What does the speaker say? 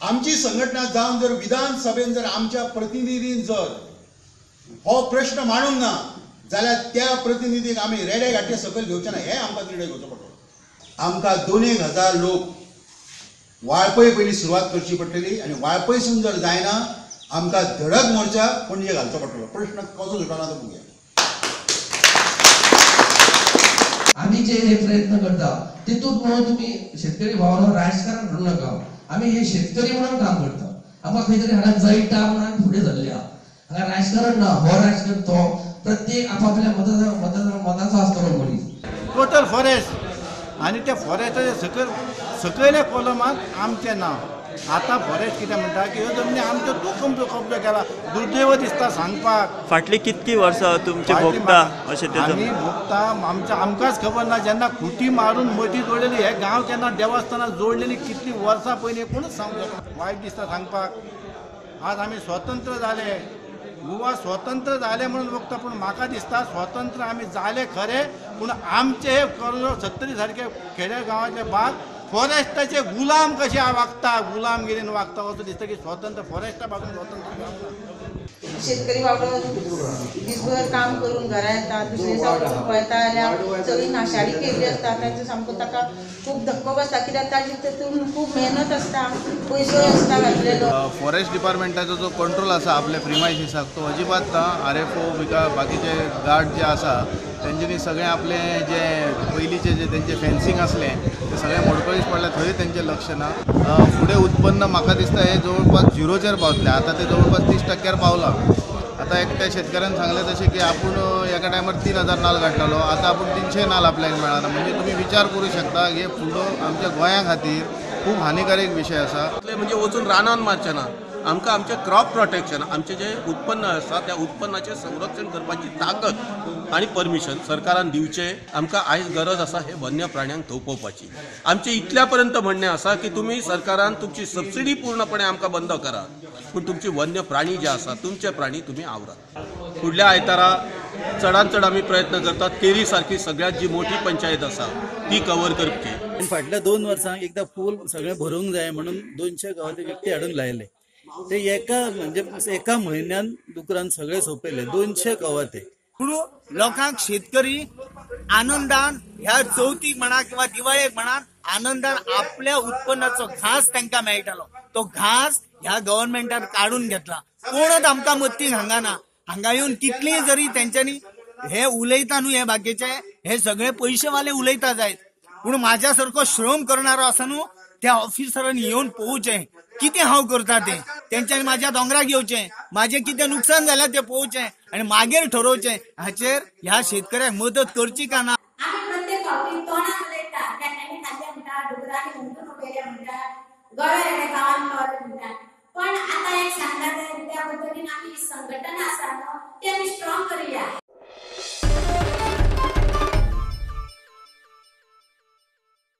आमची संघटना जावन जर विधानसभेन जर आमच्या प्रतिनिधीन जर हो प्रश्न मांडूंक ना जाल्यार त्या प्रतिनिधीक आमी रेडे घाटे सकयल घेवचे ना, हे आमकां निर्णय घेवचो पडटलो. आमकां 2,000 लोक वाळपय पयलीं सुरवात करची पडटली आनी वाळपयसून जर जायना आमकां धडक मोर्चा पणजे घालचो पडटलो. प्रश्न कसो सुटना तो पळोवया. आमी जे हे प्रयत्न करता तितूंत म्हणून तुमी शेतकरी भावांनो राजकारण करूं नाका. आमी हे शेतकरी म्हणून काम करता. आमकां खंय तरी हांगा जळटा म्हणून आमी फुडें सरल्या. हांगा राजकारण ना, हो राजकारण तो प्रत्येक आपापल्या मताचो आसतलो मनीस. टोटल फॉरेस्ट आनी त्या फॉरेस्टाच्या सकयल सकयल्या कॉलमांत आमचें नांव. आतां फॉरेस्ट कितें म्हणटा की ह्यो जमनी आमच्यो तूं कब्जो केला. दुर्दैव दिसता सांगपाक. फाटलीं कितकी वर्सां तुमचे भोगता अशें ते आमी भोगता. आमच्या आमकांच खबर ना जेन्ना खुटी मारून मदीं जोडलेली हे गांव केन्ना देवस्थानां जोडलेली कितलीं वर्सां पयलीं कोणूच सांगूंक शकना. वायट दिसता सांगपाक. आज आमी स्वतंत्र जाले, गोवा स्वतंत्र जाले म्हणून वखता, पूण म्हाका दिसता स्वतंत्र आमी जाले खरे, पूण आमचे हे 70 सारके खेड्या गांवांतले भाग फॉरेस्टाचे गुलाम कशे वागता, गुलामगिरीन वागता असो दिसता की स्वतंत्र फॉरेस्टा पासून स्वतंत्र जावंक. शेतकरी बाबडो दिसभर काम करून घरा येता, दुसरे दिसा उठून पळयता जाल्यार सगळी नाशाडी केल्ली आसता. ताचो सामको ताका खूब धक्को बसता, कित्याक ताजी तितून खूब मेहनत आसता, पयसोय आसता घातलेलो. फॉरेस्ट डिपार्टमेंटाचो जो कंट्रोल आसा आपल्या प्रिमायसिसाक तो अजिबात ना. RFO बिका बाकीचे गार्ड जे आसा तेंच्यांनी सगळें आपलें जे पयलींचें जे तेंचें फेन्सिंग आसलें तें सगळें मोडकळीस पडलें, थंय तेंचें लक्ष ना. फुडें उत्पन्न म्हाका दिसता हें जवळपास झिरोचेर पावतलें. आतां तें जवळपास 30% पावलां. आतां एकट्या शेतकऱ्यान सांगलें तशें की आपूण एका टायमार 3,000 नाल काडटालो, आतां आपूण 300 नाल आपल्याक मेळना. म्हणजे तुमी विचार करूं शकता हे फुडो आमच्या गोंया खातीर खूब हानिकारक विशय आसा. म्हणजे वचून रानान मारचें ना, आमकां आमचें क्रॉप प्रोटेक्शन, आमचें जें उत्पन्न आसा त्या उत्पन्नाचें संरक्षण करपाची ताकद आनी परमिशन सरकारान दिवचें. आमकां आयज गरज आसा हे वन्य प्राण्यांक थोपोवपाची. आमचें इतल्या पर्यंत म्हणणें आसा की तुमी सरकारान तुमची सबसिडी पूर्णपणे आमकां बंद करा, पूण तुमची वन्य प्राणी जे आसा तुमचे प्राणी तुमी आवरात. फुडल्या आयतारा चडान चड आमी प्रयत्न करतात केरी सारकी सगळ्यात जी मोठी पंचायत आसा ती कवर करची. फाटल्या 2 वर्सांक एकदां फूल सगळें भरूंक जाय म्हणून 200 गांवांतले व्यक्ती हाडून लायले. ते एका म्हणजे एका म्हयन्यान दुकरान सगळे सोंपयले 200 कवाथे. पूण लोकांक शेतकरी आनंदान ह्या चवथीक म्हणा किंवा दिवाळेक म्हणा आनंदान आपल्या उत्पन्नाचो घास तांकां मेळटालो, तो घास ह्या गव्हर्मेंटान काडून घेतला. कोणच आमकां मत्तीक हांगा ना. हांगा येवन कितलीय जरी तेंच्यांनी हे उलयता न्हू, हे बाकीचे हे सगळे पयशेवाले उलयता जायत, पूण म्हाज्या सारको श्रम करणारो आसा न्हू त्या ऑफिसरांनी येवन पळोवचें कितें हांव करता तें, तेंच्यांनी म्हाज्या दोंगराक येवचें, म्हाजें कितें नुकसान जाल्यार तें पळोवचें आनी मागीर ठरोवचें हाचेर ह्या शेतकऱ्याक मदत करची का ना. आमी प्रत्येक फावटी तोंडान उलयता, केन्नाय खाल्लें म्हणटा, दोंगरांनी हुमटून उडयलें म्हणटा, गोव्या गांवान पावलें म्हणटा, पण आतां एक सांगता त्या पद्दतीन आमी संघटना आसा न्हू